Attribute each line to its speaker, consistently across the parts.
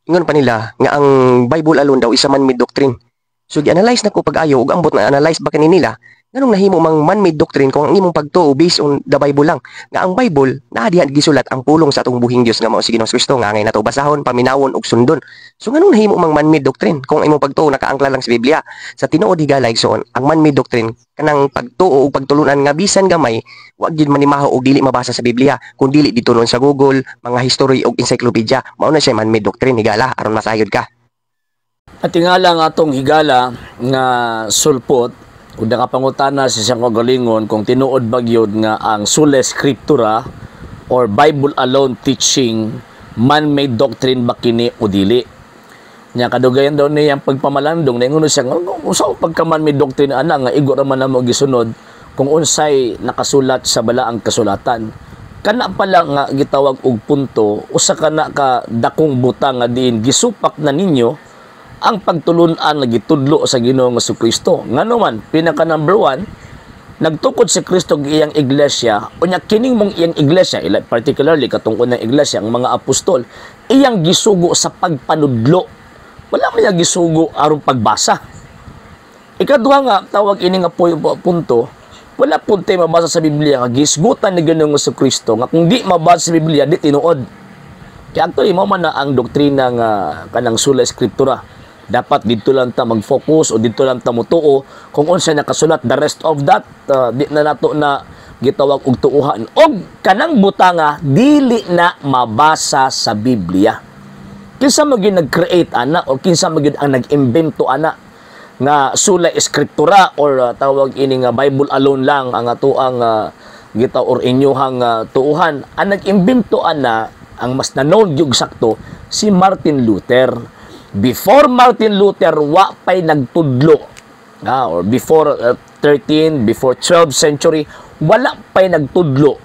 Speaker 1: Ingon pa nila nga ang Bible alone daw isa man-made doctrine. So gi-analyze na ko pag-ayo ug ambot na analyze ba kani nila nganong nahimo mang man-made doctrine kung ang imong pagtuo based on the Bible lang, nga ang Bible naa diha gisulat ang pulong sa atong buhing Dios nga mao si Ginoong Kristo nga angay nato basahon, paminawon ug sundon. So nganong nahimo mang man-made doctrine kung ang imong pagtuo nakaangkla lang sa Biblia? Sa tinuod, higala, igsoon, ang man-made doctrine kanang pagtuo ug pagtulunan nga bisan gamay wa gyud manimaho og dili mabasa sa Biblia kun dili dito nun sa Google, mga history ug encyclopedia. Mao na siya man-made doctrine, higala, aron masayod ka.
Speaker 2: At tingala nga atong higala nga sulpot, kung nakapangutana sa siyang kagalingon kung tinuod ba gyud nga ang sola scriptura or Bible alone teaching, man-made doctrine ba kini o dili. Nya kadugayan daw niya ang pagpamalandong, naingon siya nga usa pagka man-made doctrine ana nga igo ra man namo gisunod kung unsay nakasulat sa balaang kasulatan. Kana pala nga gitawag og punto, usa ka na ka dakong butang nga diin gisupak na ninyo ang pagtulun-an nga gitudlo sa Ginoong Kristo. Ngano man, pinaka number one, nagtukod si Kristo og iyang iglesia, unya kining mong iyang iglesia, particularly katong unang iglesia, ang mga apostol, iyang gisugo sa pagpanudlo. Wala man niya gisugo aron pagbasa. Ikaduha nga tawag ini nga punto, wala pud tay mabasa sa Biblia nga gisgutan ni Ginoong Kristo nga kung di mabasa sa Biblia, di tinuod. Kaya actually mao man na ang doktrina nga kanang sola scriptura. Dapat dito lang ta mag-focus o dito lang ta mutuo kung unsa nakasulat, the rest of that di na nato na gitawag og tuuhan. Og kanang butanga dili na mabasa sa Biblia. Kinsa man gyud nag-create ana o kinsa man gyud ang nag-imbento ana nga sola scriptura or tawag ini nga Bible alone lang ang atoang gita or inyohang tuuhan? Ang nag-imbento ana, ang mas na-known gyud sakto, si Martin Luther. Before Martin Luther, wa pay nagtudlo. Or before 13, before 12th century, wala pay nagtudlo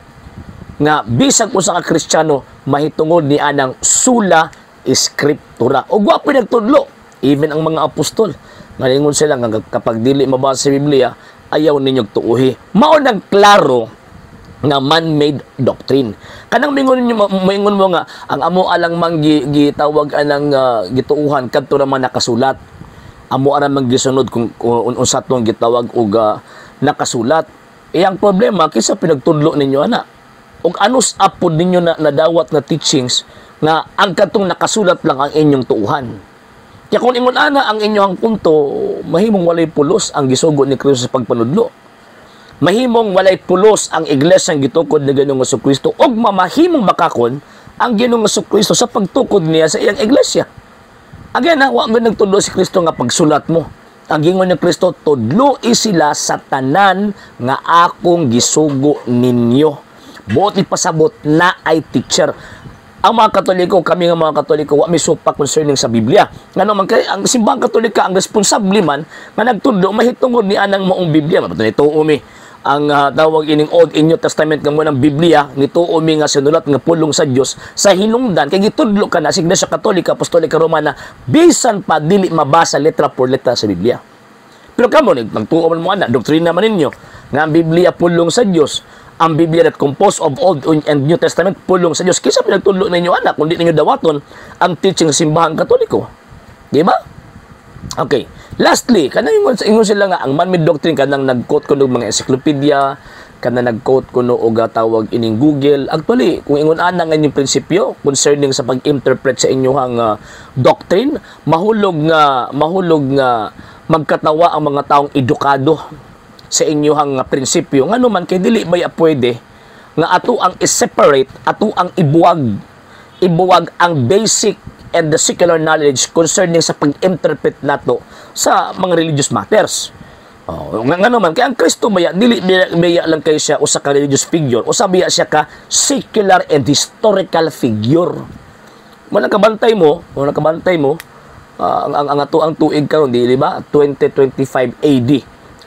Speaker 2: nga bisag usa ka Kristiyano mahitungod ni anang sola scriptura. Ug wa pay nagtudlo, even ang mga apostol. Ngalingon sila nga kapag dili mabasa sa Biblia, ayaw ninyo tuuhi. Mao nang klaro nga man-made doctrine. Kanang mingon ninyo, moingon mo nga ang amo alang mang gitawag anang gituuhan kadto naman nakasulat. Amo ara man gisunod kung unsa tong gitawag og nakasulat. Eh ang problema, kinsa pinagtudlo ninyo ana? Ug anus apod ninyo na nadawat nga teachings nga ang kadtong nakasulat lang ang inyong tuuhan? Kaya kung ingon ana ang inyong punto, mahimong walay pulos ang gisugo ni Kristo sa pagpanudlo. Mahimong walay pulos ang iglesia ang gitukod ni Ginoong Kristo ug mamahimong bakakon ang Ginoong Kristo sa pagtukod niya sa iyang iglesia. Again, ha, wa man nagtudlo si Kristo nga pagsulat mo. Ang gingon ni Kristo, "Tudloi sila sa tanan nga akong gisugo ninyo." Buot ipasabot na ay teacher. Ang mga Katoliko, kami nga mga Katoliko, wa mi supak concerning sa Biblia. Ngano man kay ang simbahang Katolika ang responsable man nga nagtudlo mahitungod ni anang maong Biblia. Mato ni tuo mi ang tawag ining Old and New Testament nga mo ng Biblia, nituo mi nga sinulat nga pulong sa Dios sa hinungdan kay gitudlo ka na sa Iglesia Katolika Apostolika Romana bisan pa dili mabasa letra por letra sa Biblia. Pero kamo nagtuo man mo ana, doktrina man ninyo nga ang Biblia pulong sa Dios. Ang Biblia that composed of Old and New Testament pulong sa Dios. Kinsa pinagtudlo ninyo ana kung di ninyo dawaton ang teaching sa simbahang Katoliko? Di ba? Okay. Lastly, kanang ingon sila nga ang man-made doctrine kanang nag-quote kuno og mga encyclopedia, kanang nag-quote kuno og tawag ining Google. Actually, kung ingon ana nga inyong prinsipyo concerning sa pag-interpret sa inyong doctrine, mahulog nga magkatawa ang mga taong edukado sa inyong prinsipyo. Ngano man kay dili ba ya pwede nga ato ang i-separate, ato ang ibuwag ang basic and the secular knowledge concerning sa pag-interpret nato sa mga religious matters? Oh, nga ngano man kay ang Kristo baya dili baya lang kay siya usa ka religious figure, usa baya siya ka secular and historical figure. Mo nakabantay mo, ang ato ang tuig karon, di ba 2025 AD,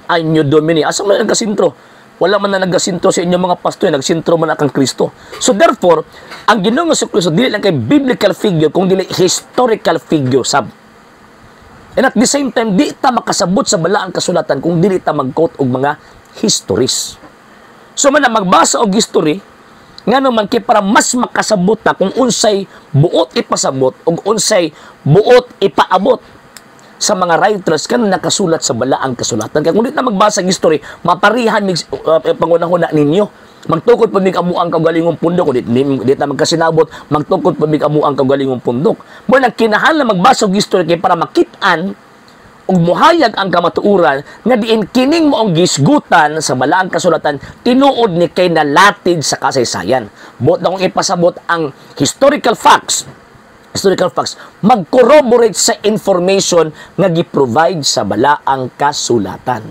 Speaker 2: Anno Domini. Asa man nagkasintro? Wala man na nagkasintro sa inyong mga pastor, nagsintro man kang Kristo. So therefore, ang Ginoong Kristo dili lang kay biblical figure kung dili historical figure sab. And at the same time, di ta makasabot sa balaang kasulatan kung dili ta mag-quote og mga histories. So man na magbasa og history, Ngano man kay para mas makasabot ta kung unsay buot ipasabot ug unsay buot ipaabot sa mga writers kan nakasulat sa balaang kasulatan. Kaya kung di na magbasa ng history, maparihan mig pangunahuna ninyo. Magtukod pa mig amuang kaugalingong pundok, kung di ta magkasinabot, magtukod pa mig amuang kaugalingong pundok. Mo nang kinahanglan magbasa og history kay para makit-an ug muhayag ang kamatuoran nga diin kining moong gisgutan sa balaang kasulatan tinuod ni kay nalatid sa kasaysayan. Buot na kong ipasabot ang historical facts mag-corroborate sa information nga gi-provide sa balaang kasulatan.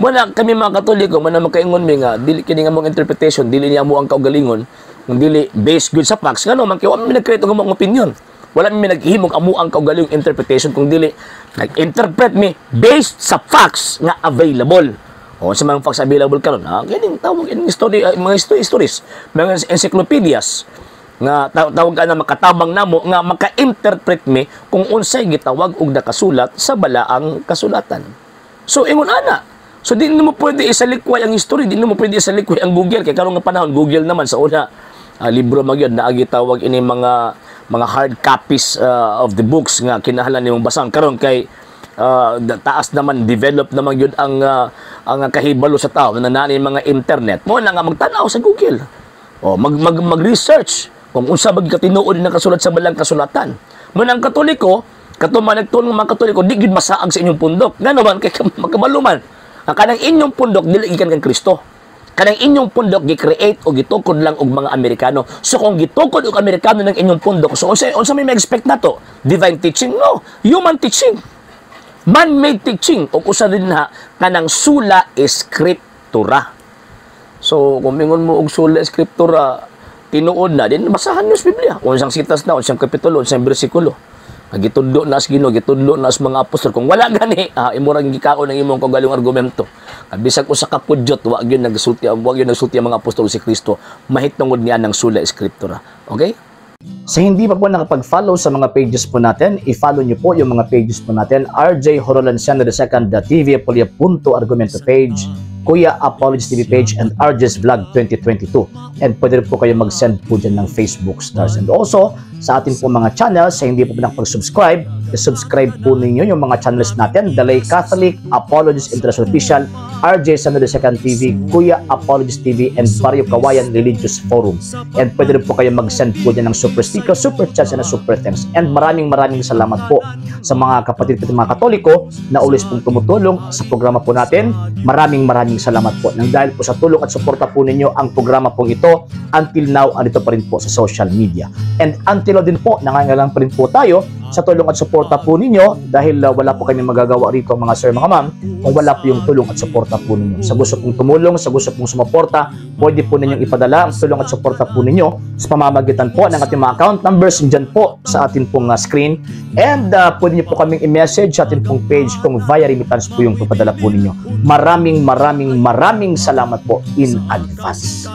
Speaker 2: Wala kami mga Katoliko, man makaingon mi nga dili kini nga mong interpretation, dili niya mo ang kaugalingon, kung dili based good sa facts. Ngano man kay wa mi nag-create og among opinion. Wala mi naghimog amo ang kaugalingong interpretation kung dili nag-interpret mi based sa facts nga available. O sa mga facts available karon, kining tawag ining story, mga stories, mga encyclopedias nga tawag ka na makatabang namo nga maka-interpret mi kung unsay gitawag og nakasulat sa balaang kasulatan. So ingon ana. So di mo pwede isalikway ang history, di mo pwede isalikway ang Google kay karon nga panahon Google naman. Sa una, libro man gyud, naagi tawag ini mga hard copies of the books nga kinahanglan nimong basahan. Karon kay taas naman, develop naman gyud ang kahibalo sa tao na naa mga internet mo na nga magtan-aw sa Google o mag mag mag-research kung unsa ba katinuod na nakasulat sa balang kasulatan. Mo nang Katoliko, kato man nagtulong mga Katoliko, di gyud masaag sa inyong pundok. Ngano man kay makabalo man ang kanang inyong pundok dili gikan kang Kristo. Kanang inyong pundok gi-create o gitukod lang og mga Amerikano. So kung gitukod og Amerikano ng inyong pundok, so unsa may ma-expect nato? Divine teaching? No, human teaching. Man-made teaching ug usa din na kanang sola scriptura. So kung mingon mo og sola scriptura tinuod na din, basahan niyo sa Biblia. Unsang sitas na, unsang kapitulo, unsang bersikulo. Gitudlo na sa Ginoo, gitudlo na sa mga apostol. Kung wala gani, imo rang gikaon ang imong kaugalingong argumento. Bisag usa ka pudyot, wa gyud nagsulti ang mga apostol si Kristo mahitungod niya ng sola scriptura. Okay?
Speaker 3: Sa hindi pa po nakapag-follow sa mga pages po natin, i-follow niyo po yung mga pages po natin. RJ Horolanciano II, TV Apolia Punto Argumento page, Kuya Apologies TV page, and RJ's Vlog 2022. And pwede rin po kayo mag-send po dyan ng Facebook stars. And also, sa atin po mga channels, sa hindi po nakapag-subscribe, i-subscribe po ninyo yung mga channels natin. The Lay Catholic, Apologies International Official, RJ Sano II TV, Kuya Apologies TV, and Barrio Kawayan Religious Forum. And pwede rin po kayo mag-send po dyan ng super sticker, super chats, and super thanks. And maraming maraming salamat po sa mga kapatid po mga Katoliko na always pong tumutulong sa programa po natin. Maraming maraming salamat po. Nang dahil po sa tulong at suporta po ninyo, ang programa pong ito until now andito pa rin po sa social media. And until now din po, nangangailangan pa rin po tayo sa tulong at suporta po ninyo dahil wala po kami magagawa rito, mga sir, mga ma'am, kung wala po yung tulong at suporta po ninyo. Sa gusto pong tumulong, sa gusto pong sumuporta, pwede po ninyong ipadala ang tulong at suporta po ninyo sa pamamagitan po ng ating mga account numbers dyan po sa ating pong screen. And pwede niyo po kaming i-message sa ating pong page kung via remittance po yung papadala po ninyo. Maraming maraming maraming salamat po in advance.